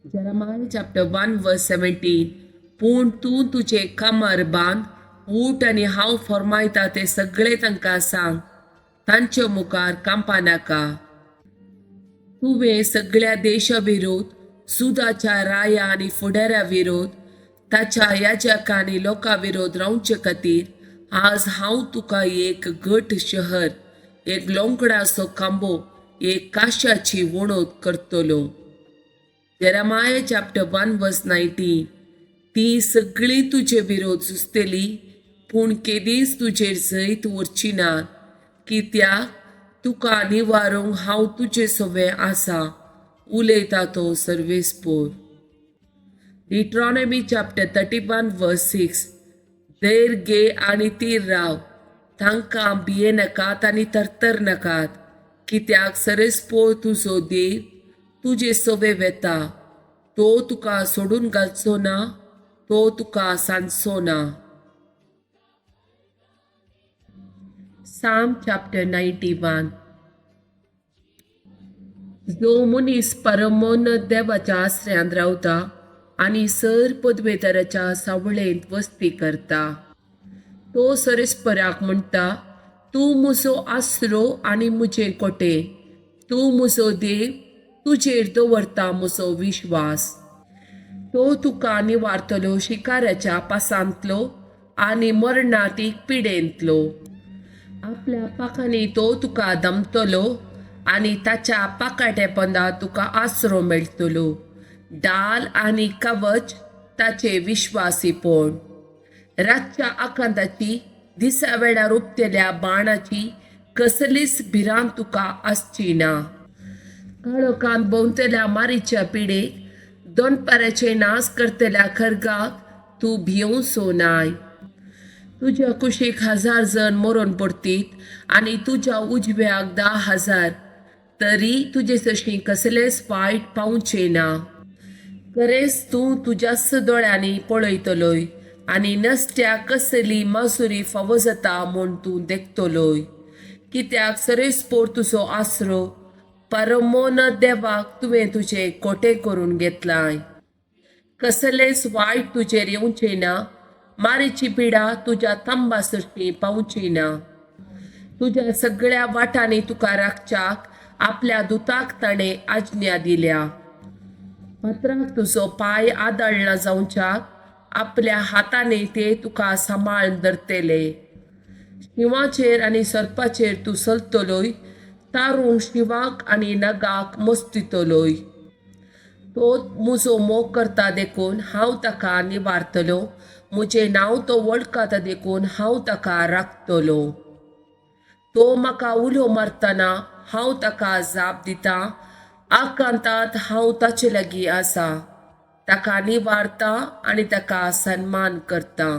Jeremiah chapter 1 verse 17. पूण तूं तुजें कमर बांद, उठ आनी हांव फर्मायता तें सगळें तांकां सांग, तांचे मुखार कांपा नाका. तुवें सगळ्या देशा विरोध, सुदाच्या राया आनी फुडाऱ्या विरोध, ताच्या याजका आनी लोकां विरोध रावचे खातीर आज हांव तुका एक घट शहर, एक लोंकडाचो खांबो, एक काशाची वणत करतलो. Jeremiah chapter 1 verse 19. ती सगळीं तुजे विरोध झुजतली, पूण केदींच तुजेर जैत व्हरची ना, कित्याक तुका निवारूंक हांव तुजे सवें आसा, उलयता तो सर्वेस्पोर. Deuteronomy chapter 31 verse 6. धैर्य घे आनी थीर राव, तांकां भियेनाकात आनी थरथर नाकात, कित्याक सरेस्पोर तुजो देव तुजे सवे वेता, तो तुका सोडून घालचो ना, तो तुका सांजचो ना. Psalm chapter 91. जो मनीस परमोन्नत देवाच्या आसऱ्यांत रावता आनी सर पदवेदाराच्या सावळेंत वस्ती करता, तो सरेस्पराक म्हणटा, तूं म्हजो आसरो आनी म्हजें कोटे, तूं म्हजो देव, तुजेर दवरता म्हजो विश्वास. तो तुका निवारतलो शिकाऱ्याच्या पासांतलो आनी मरणातीक पिडेंतलो. आपल्या पाखांनी तो तुका दमतलो आनी ताच्या पाकाट्या पंदा तुका आसरो मेळटलो. डाल आनी कवच ताचे विश्वासीपण. रातच्या आकांताची, दिसा वेळार उपतेल्या बाणाची कसलीच भिरांत तुका आसची ना. काळोखांत भोंवतल्या मारीच्या पिडेक, दनपाराचे नाश करतल्या खर्गाक तूं भियोवचो नाय. तुज्या कुशीक 1000 जण मरून पडतीत आनी तुज्या उजव्याक 10,000, तरी तुजे सशीं कसलेंच वायट पावचें ना. खरेंच तूं तुज्याच दोळ्यांनी पळयतलोय आनी नसत्याक कसली मासुरी फावो जाता म्हूण तूं देखतलोय. कित्याक सरेस्पोर तुजो आसरो, परमोन देवाक तुवें तुजें कोटें करून घेतलाय. कसलेंच वायट तुजेर येवचें ना, मारीची पिडा तुज्या तांबा सरशी पावची ना. तुज्या सगळ्या वाटांनी तुका राखच्याक आपल्या दुताक ताणें आज्ञा दिल्या. पत्राक तुजो पांय आदळना जावच्याक आपल्या हातांनी ते तुका सांबाळून धरतले. शिंवाचेर आनी सर्पाचेर तूं चलतलोय, तारूंक शिंवाक आनी नगाक मस्तितलोय. तो म्हजो मोग करता देखून हांव ताका निवारतलो, म्हजें नांव तो वळखता देखून हांव ताका राखतलो. तो म्हाका उलो मारतना हांव ताका जाप दितां, आकांतांत हांव ताचे लागीं आसा, ताका निवारता आनी ताका सन्मान करता.